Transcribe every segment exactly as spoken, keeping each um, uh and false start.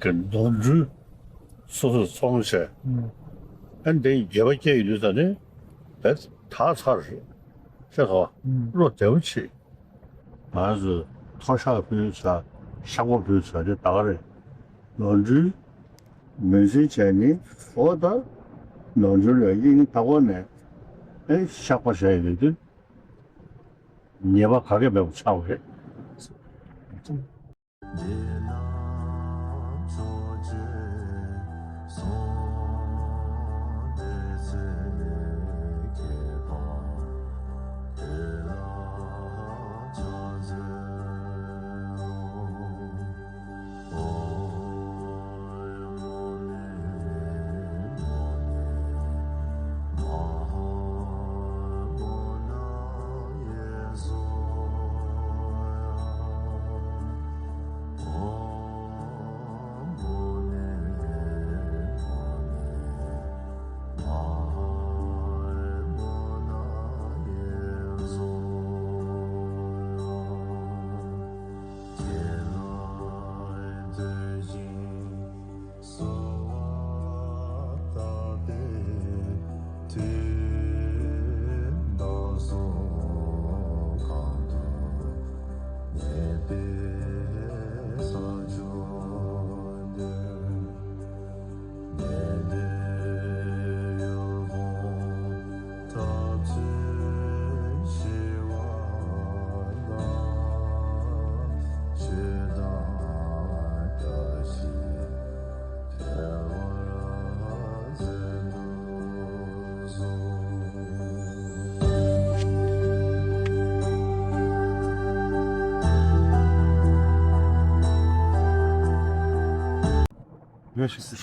གི་ནོར་འཁྲུལ་སོ་སོས་ཚོང་བྱས། ཨ་ནི་དེ་འགྱོད་པ་སྐྱེ་ཡི་དུས་ད་ནི་བས་དག་ཚར་རེད། ཤེས་སོང་། བློ་བདེ་པོ་བྱེད། ང་ཚོས་མཐོལ་བཤགས་ཕུལ་ས། བཤགས་པ་ཕུལ་ས་དེ་ད་ག་རེད། ནོར་འཁྲུལ་ངོས་འཛིན་བྱས་ནི། འོ་ད་ནོར་འཁྲུལ་ལ་དབྱིངས་དག་པ་ནས་ཨེ་བཤགས་པ་བྱས་ཡོད་དུས། ཉེས་པ་ག་གེ་མེད་པ་ཆགས་པ་རེད།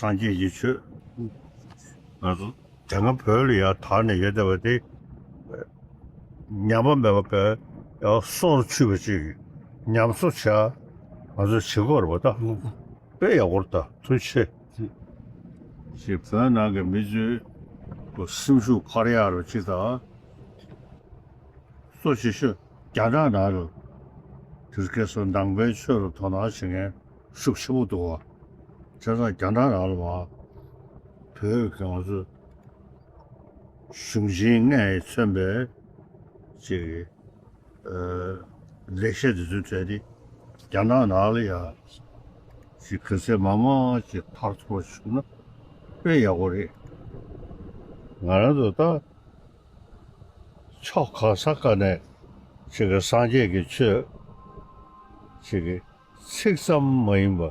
སངས་རྒྱས་ཀྱི་ཆོས། ང་ཚོ་དེ་སྔ་བོད་ལ་ཡར་དར་ནས་ཡོད་བསྡད་པ་དེ། ཉམས་པ་མེད་པ་བས་ཡང་སྲོག་ལ་ཆུད་པ་ཅིག་ཉམས་གསོ་བྱ། ང་ཚོས་བྱེད་དགོས་རེད་པ་ད། དཔེ་ཡག་པོ་རེད་ད། ཐུགས་རྗེ་ཆེ། ཅིག་བོད་ནང་གི་མི་ཚོའི་སེམས་ཤུགས་འཕར་ཡག་རུ་ཅིག་དང་། གཙོ་ཆེ་ཤོས་རྒྱ་ནག་ནང་ལ་དེ་སྐད་སོགས་ནང་པའི་ཆོས་ལ་དོ་སྣང་བྱེད་མཁན་ཤུགས་ཆེན་པོ་འདུག་བ། བྱས་ཙང་རྒྱ་ནག་ནང་ལ་མ་བོད་ཀྱི་ང་ཚོ་གཞུང་ཆེན་ལྔས་མཚོན་པའི་ཅིག་ཨ་ལེགས་བཤད་དེ་ཚོའི་གྲས་དེ་རྒྱ་ནག་ནང་ལ་ཡང་ཅིག་ག་ཚད་མང་མང་ཅིག་མཐར་ཐུག་པ་བྱུང་ན་དཔེ་ཡག་པོ་རེད། ང་རང་ཚོ་ད་ཕྱོགས་གང་ས་ག་ནས་ཅིག་གི་སངས་རྒྱས་ཀྱི་ཆོས་ཅིག་གི་ཚིག་ཙམ་མ་ཡིན་པ་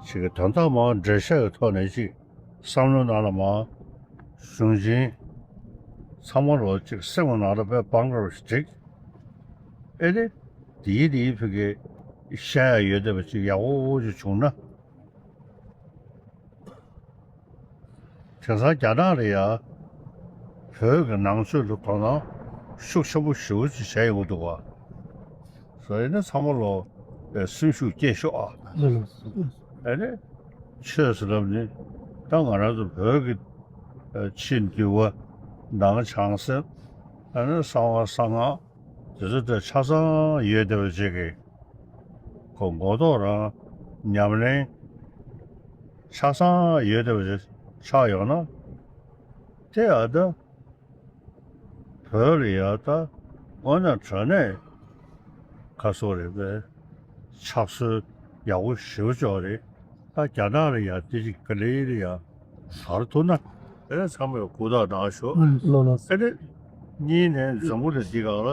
ཅིག་གི་དོན་དག་མང་འགྲེལ་བཤད་ཀྱི་ཐོག་ནས་ཅིག་བསམ་བློ་ནང་ལ་མང་གཞུང་ཆེན་ཚང་མ་ལོ་ཅིག་སེམས་ཀྱི་ནང་ལ་དཔེ་བང་ར་ཞིག་བསྒྲིགས། ཨེ་ནི་དེའི་དེའི་ཕ་གི་བཤད་ཡ་ཡོད་བསྡད་པ་ཅིག་ཡག་པོ་ཅིག་བྱུང་ན། དེང་སང་རྒྱ་ནག་ལ་ཡང་བོད་ཀྱི་ནང་ཆོས་ལ་དོ་སྣང་ཤུགས་ཆེན་པོ་ཞེ་པོ་ཅིག་བྱས་ཡོང་གི་འདུག་བ། སོ་ཡིན་ན་ཚང་མ་ལོ་སེམས་ཤུགས་སྐྱེད་ཤོག་ཨ། ཨེ་ནི་ཆོས་ཟེར་ལབ་ནི་ད་ང་རང་ཚོ་བོད་ཀྱི་ཕྱི་འདུལ་བ་ནང་བྱང་སེམས། ཨེ་ནི་གསང་བ་གསང་སྔགས། དེ་ཚོ་དེ་ཆ་ཚང་ཡོད་བསྡད་པ་ཅིག་གི་ཁོ་མགོ་ཐོག་རང་ཉམས་ལེན་ཆ་ཚང་ཡོད་བསྡད་པ་ཅིག་ཆགས་ཡོང་ན། དེ་ཡང་ད་བོད་ལ་ཡང་ད་དངོས་གནས་དྲང་གནས་ཁ་སོ་རེད་པས་ཕྱག་སྲོལ་ཡག་པོ་ཞེ་པོ་ཅིག་རེད། ད་རྒྱ་ནག་ལ་ཡང་དེ་ཅིག་ག་ལེ་ལ་ཡང་ཟར་ཐུབ་ན་དེ་ནས་ཚང་མས་ཧུར་ཐག་གནང་ཤོག་ལགས་ལགས། དེ་ནས་གཉིས་ནས་འཛམ་བུ་གླིང་འདི་སྒང་ལ་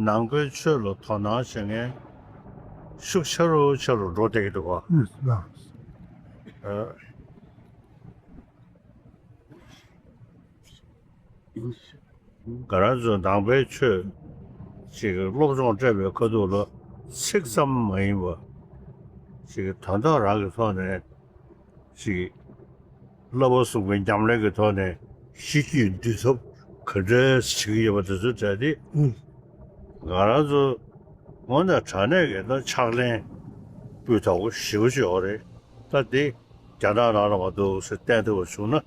ནང་པའི་ཆོས་ལ་དོ་སྣང་བྱེད་མཁན་ཤུགས་ཆེ་རུ་ཆེ་རུ་འགྲོ་བསྡད་ཀྱི་འདུག་ག་ལགས། ཨ། ང་རང་ཚོ་ནང་པའི་ཆོས་ཅིག་སློབ་སྦྱོང་སྤྲད་པའི་ཁ་ཐུག་ལ་ཚིག་ཙམ་མ་ཡིན་པ་ཅིག་དོན་དག་རང་གི་ཐོག་ནས་ཅིག་བསླབ་པ་གསུམ་གྱི་ཉམས་ལེན་གྱི་ཐོག་ནས་གཤིས་རྒྱུད་འདུལ་ཐབས་ག་འདྲས་བྱེད་ཀྱི་ཡོད་པ་དེ་ཚོའི་གྲས་དེ་ང་རང་ཚོ་དངོས་གནས་དྲང་གནས་ཀྱི་ད་ཕྱག་ལེན་སྤུས་དག་པོ་ཞེ་པོ་ཅིག་ཡོད་རེད། ད་དེ་རྒྱ་ནག་ནང་ལ་མ་གཏོགས་སུ་བསྟན་ཐུབ་པ་བྱུང་ན།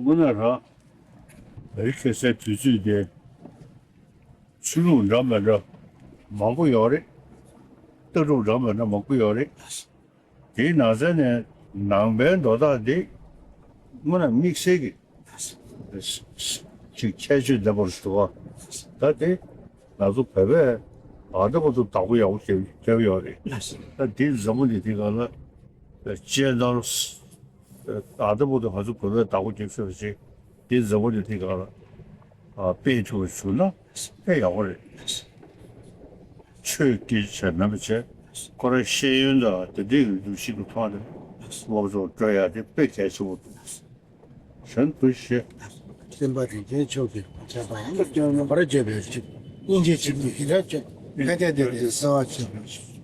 དངོས་གནས་རང་བོད་ཁ་སའི་དུས་ཚོད་དེ་ཆོས་ལུགས་འདྲ་མི་འདྲ་མང་པོ་ཡོད་རེད། ལྟ་གྲུབ་འདྲ་མི་འདྲ་མང་པོ་ཡོད་རེད། དེའི་ནང་གསེས་ནས་ནང་པའི་མདོ་དག་འདི་དངོས་གནས་དམིགས་བསལ་གྱི་ཅིག་ཁྱད་ཆོས་ལྡན་པར་འདུག་པ། ད་དེ་ང་ཚོ་བོད་པས་ཨ་ད་བར་དུ་བདག་པོ་ཡག་པོ་བརྒྱབ་བརྒྱབ་ཡོད་རེད། ད་དེ་འཛམ་བུ་གླིང་འདི་སྒང་ལ་སྤྱན་སྟོང་ཨ་ད་བར་དུ་ང་ཚོ་བོད་པས་བདག་པོ་བརྒྱབ་ཤོར་བ་ཞིག་དེ་འཛམ་བུ་གླིང་འདི་སྒང་ལ་ཨ་སྤེལ་ཐུབ་པ་བྱུང་ན་དཔེ་ཡག་པོ་རེད། ཆོས་སྐད་ཆ་བྱས་མེད་པ་བྱས་ཁོ་རང་ཤེས་ཡོན་དང་དེ་འདྲའི་འདུ་ཤེས་ཀྱི་ཐོག་ནས་སློབ་སྦྱོང་སྤྲོད་ཡ་དེ་དཔེ་གལ་ཆེན་པོ་འདུག་གཞན་དུ་ཞེས། སེམས་དཔའ་རིན་ཆེན་མཆོག་གིས་བར་ཆད་བར་གཅོད་པའི་ཕྱིར། སྙིང་རྗེ་ཆེན་པོས་ཞི་བར་བྱེད། ཕན་བདེ་ལྡན་པའི་གསང་བ་ཆེན་པོའི་ཕྱིར།